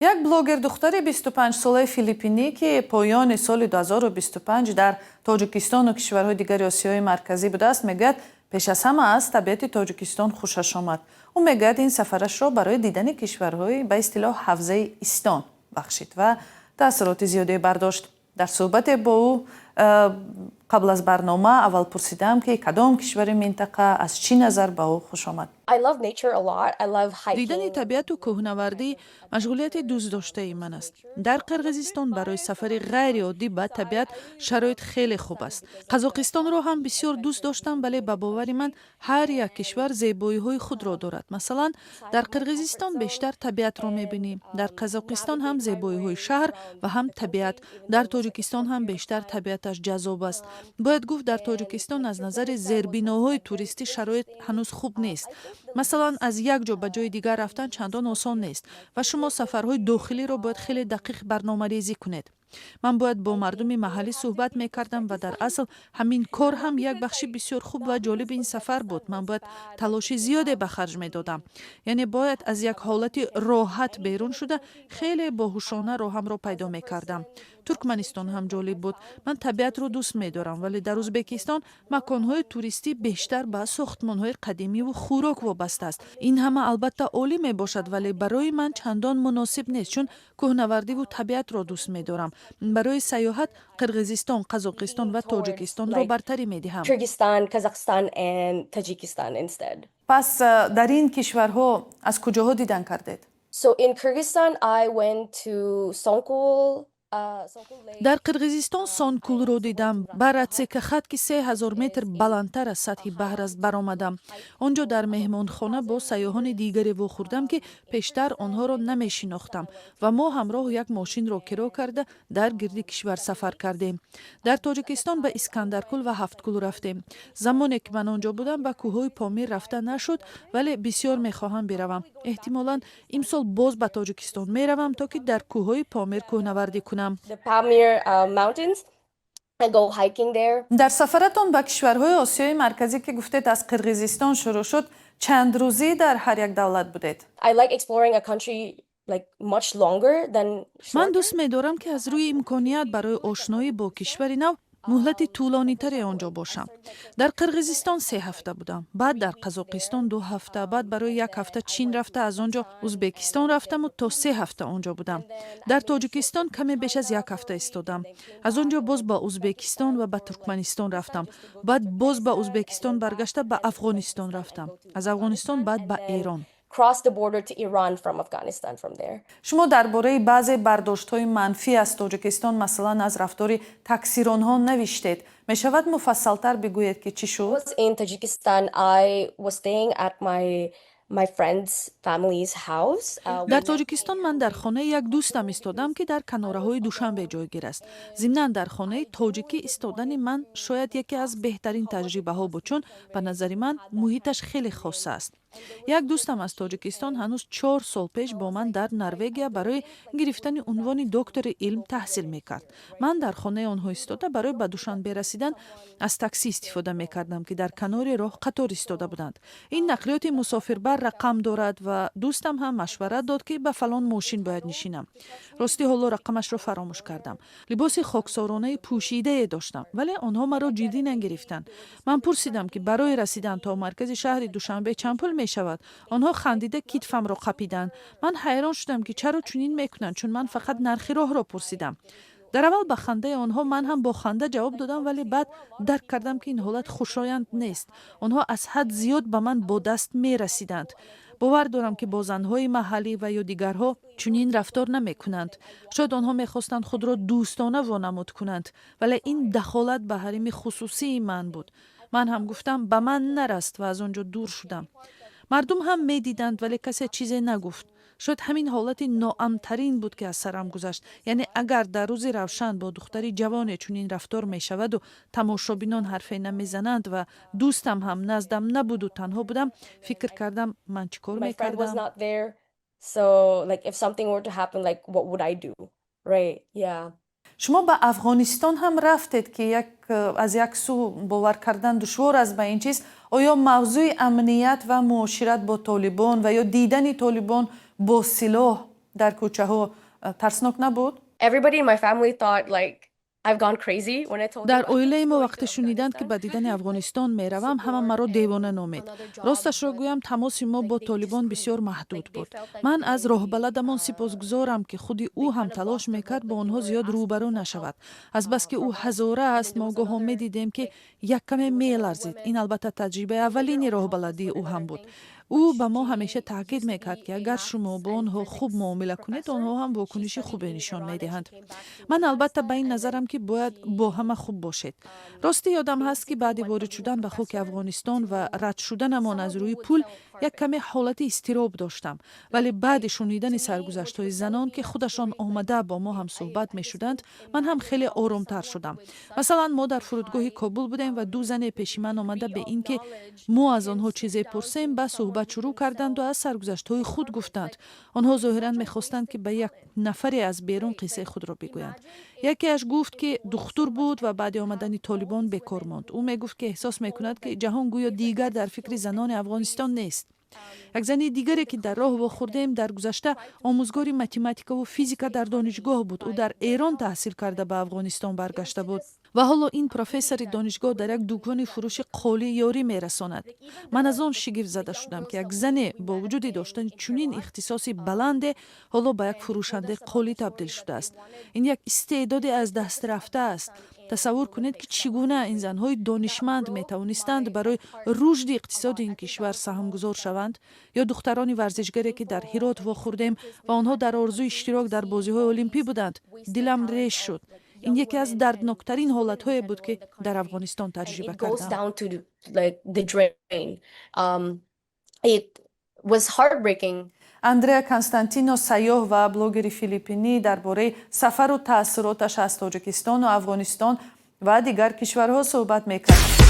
Як блогер, духтари 25-солаи филиппинӣ, ки поёни соли 2025 дар Тоҷикистону кишварҳои дигари Осиёи Марказӣ будааст, мегӯяд, пеш аз ҳама аз табиати Тоҷикистон хушаш омад. Ӯ мегӯяд, ин сафарашро барои дидани кишварҳои ба истилоҳ ҳавзаи Истон бахшид ва таассуроти зиёде бардошт. Дар суҳбате бо ӯ қабл аз барнома аввал пурсидаам, ки кадом кишвари минтақа аз чӣ назар ба ӯ хуш омад. Дидани табиату кӯҳнавардӣ машғулияти дӯстдоштаи ман аст. Дар Қирғизистон барои сафари ғайриоддӣ ба табиат шароит хеле хуб аст. Қазоқистонро ҳам бисёр дӯст доштам, вале ба бовари ман, ҳар як кишвар зебоиҳои худро дорад. Масалан, дар Қирғизистон бештар табиатро мебинӣ, дар Қазоқистон ҳам зебоиҳои шаҳр ва ҳам табиат, дар Тоҷикистон ҳам бештар табиаташ ҷаззоб аст. Бояд гуфт, дар Тоҷикистон аз назари зербиноҳои туристӣ шароит ҳанӯз хуб нест. Масалан, аз як ҷо ба ҷои дигар рафтан чандон осон нест ва шумо сафарҳои дохилиро бояд хеле дақиқ барномарезӣ кунед. Ман бояд бо мардуми маҳаллӣ суҳбат мекардам ва дар асл ҳамин кор ҳам як бахши бисёр хуб ва ҷолиби ин сафар буд. Ман бояд талоши зиёде ба харҷ медодам, яъне бояд аз як ҳолати роҳат берун шуда, хеле боҳушона роҳамро пайдо мекардам. Туркманистон ҳам ҷолиб буд. Ман табиатро дӯст медорам, вале дар Ӯзбекистон маконҳои туристӣ бештар ба сохтмонҳои қадимиву хӯрок вобаста аст. Ин ҳама албатта олӣ мебошад, вале барои ман чандон муносиб нест, чун кӯҳнавардиву табиатро дӯст медорам. Барои сайёҳат Қирғизистон, Қазоқистон ва Тоҷикистонро бартарӣ медиҳам. Пас дар ин кишварҳо аз куҷоҳо дидан кардед? So in Kyrgyzstan, I went to Songkul. Дар Қирғизистон Сонкулро дидам. Ба Ратсекахат, ки 3000 метр баландтар аз сатҳи баҳр аст, баромадам. Он ҷо дар меҳмонхона бо сайёҳони дигаре вохӯрдам, ки пештар онҳоро намешинохтам, ва мо ҳамроҳ як мошинро киро карда, дар гирди кишвар сафар кардем. Дар Тоҷикистон ба Искандаркул ва Ҳафткул рафтем. Замоне ки ман он ҷо будам, ба кӯҳҳои Помир рафта нашуд, вале бисёр мехоҳам биравам. Эҳтимолан, имсол боз ба Тоҷикистон меравам, то ки дар кӯҳҳои Помир кӯҳнавардӣ кунам. Дар сафаратон ба кишварҳои Осиёи Марказӣ, ки гуфтед, аз Қирғизистон шурӯъ шуд, чанд рӯзӣ дар ҳар як давлат будед? Ман дӯст медорам, ки аз рӯи имконият барои ошноӣ бо кишвари нав муҳлати тӯлонитаре он ҷо бошам. Дар Қирғизистон 3 ҳафта будам, баъд дар Қазоқистон 2 ҳафта, баъд барои як ҳафта Чин рафта, аз он ҷо Ӯзбекистон рафтаму то 3 ҳафта он ҷо будам. Дар Тоҷикистон каме беш аз як ҳафта истодам. Аз он ҷо боз ба Ӯзбекистон ва ба Туркманистон рафтам, баъд боз ба Ӯзбекистон баргашта, ба Афғонистон рафтам, аз Афғонистон баъд ба Эрон. Шумо дар бораи баъзе бардоштҳои манфӣ аз Тоҷикистон, масалан, аз рафтори таксиронҳо навиштед. Мешавад, муфассалтар бигӯед, ки чӣ шуд? In Tajikistan, I was staying at my friend's family's house. Дар Тоҷикистон ман дар хонаи як дӯстам истодам, ки дар канораҳои Душанбе ҷойгир аст. Зимнан, дар хонаи тоҷикӣ истодани ман шояд яке аз беҳтарин таҷрибаҳо буд, чун ба назари ман муҳиташ хеле хоса аст. Як дӯстам аз Тоҷикистон ҳанӯз 4 сол пеш бо ман дар Норвегия барои гирифтани унвони доктори илм таҳсил мекард. Ман дар хонаи онҳо истода, барои ба Душанбе расидан аз таксӣ истифода мекардам, ки дар канори роҳ қатор истода буданд. Ин нақлиёти мусофирбар рақам дорад ва дӯстам ҳам машварат дод, ки ба фалон мошин бояд нишинам. Ростӣ, ҳоло рақамашро фаромӯш кардам. Либоси хоксоронаи пӯшидае доштам, вале онҳо маро ҷиддӣ нагирифтанд. Ман пурсидам, ки барои расидан то маркази шаҳри Душанбе чанд пул мешавад. Онҳо хандида китфамро қапиданд. Ман ҳайрон шудам, ки чаро чунин мекунанд, чун ман фақат нархи роҳро пурсидам. Дар аввал ба хандаи онҳо ман ҳам бо ханда ҷавоб додам, вале баъд дарк кардам, ки ин ҳолат хушоянд нест. Онҳо аз ҳад зиёд ба ман бо даст мерасиданд. Бовар дорам, ки бо занҳои маҳаллӣ ва ё дигарҳо чунин рафтор намекунанд. Шояд онҳо мехостанд худро дӯстона вонамуд кунанд, вале ин дахолат ба ҳарими хусусии ман буд. Ман ҳам гуфтам, ба ман нараст, ва аз он ҷо дур шудам. Мардум ҳам медиданд, вале касе чизе нагуфт. Шояд ҳамин ҳолати ноамнтарин буд, ки аз сарам гузашт. Яъне агар дар рӯзи равшан бо духтари ҷавоне чунин рафтор мешаваду тамошобинон ҳарфе намезананд ва дӯстам ҳам наздам набуду танҳо будам, фикр кардам, ман чӣ кор мекардам? So like, if something were to happen, like, what would I do? Right. Yeah. Шумо ба Афғонистон ҳам рафтед, ки як аз як сӯ бовар кардан душвор аст ба ин чиз. Оё мавзӯи амният ва муошират бо толибон ва ё дидани толибон бо силоҳ Дар кӯчаҳо тарснок набуд? Everybody in my family thought like I've gone crazy when I told Дар оилаи мо вақте шуниданд, ки ба дидани Афғонистон меравам, ҳама маро девона номед. Росташро гӯям, тамоси мо бо Толибон бисёр маҳдуд буд. Ман аз роҳбаладамон сипосгузорам, ки худи ӯ ҳам талош мекард бо онҳо зиёд рӯбарӯ нашавад. Азбаски ӯ ҳазора аст, мо гоҳо медидем, ки як каме меларзид. Ин албатта таҷрибаи аввалини роҳбаладии ӯ ҳам буд. Ӯ ба мо ҳамеша таъкид мекард, ки агар шумо бо онҳо хуб муомила кунед, онҳо ҳам вокуниши хубе нишон медиҳанд. Ман албатта ба ин назарам, ки бояд бо ҳама хуб бошед. Ростӣ, ёдам ҳаст, ки баъди ворид шудан ба хоки Афғонистон ва рад шуданамон аз рӯи пул як каме ҳолати изтироб доштам, вале баъди шунидани саргузаштҳои занон, ки худашон омада бо мо ҳам суҳбат мешуданд, ман ҳам хеле оромтар шудам. Масалан, мо дар фурудгоҳи Кобул будем ва ду зане пеши ман омада, бе ин ки мо аз онҳо чизе пурсем, ба суҳбат шурӯъ карданду аз саргузаштҳои худ гуфтанд. Онҳо зоҳиран мехостанд, ки ба як нафаре аз берун қиссаи худро бигӯянд. Якеаш гуфт, ки духтур буд ва баъди омадани Толибон бекор монд. Ӯ мегуфт, ки эҳсос мекунад, ки ҷаҳон гӯё дигар дар фикри занони Афғонистон нест. Як зани дигаре, ки дар роҳ вохӯрдем, дар гузашта омӯзгори математикаву физика дар донишгоҳ буд. Ӯ дар Эрон таҳсил карда, ба Афғонистон баргашта буд ва ҳоло ин профессори донишгоҳ дар як дукони фурӯши қолӣ ёрӣ мерасонад. Ман аз он шигифт зада шудам, ки як зане бо вуҷуди доштани чунин ихтисоси баланде ҳоло ба як фурӯшандаи қолӣ табдил шудааст. Ин як истеъдоде аз даст рафта аст. Тасаввур кунед, ки чӣ гуна ин занҳои донишманд метавонистанд барои рушди иқтисоди ин кишвар саҳмгузор шаванд. Ё духтарони варзишгаре, ки дар Ҳирот вохӯрдем ва онҳо дар орзуи иштирок дар бозиҳои олимпӣ буданд. Дилам реш шуд. Ин яке аз дардноктарин ҳолатҳое буд, ки дар Афғонистон таҷриба кардам. Андреа Константино, сайёҳ ва блогери филиппинӣ, дар бораи сафару таассуроташ аз Тоҷикистону Афғонистон ва дигар кишварҳо суҳбат мекард.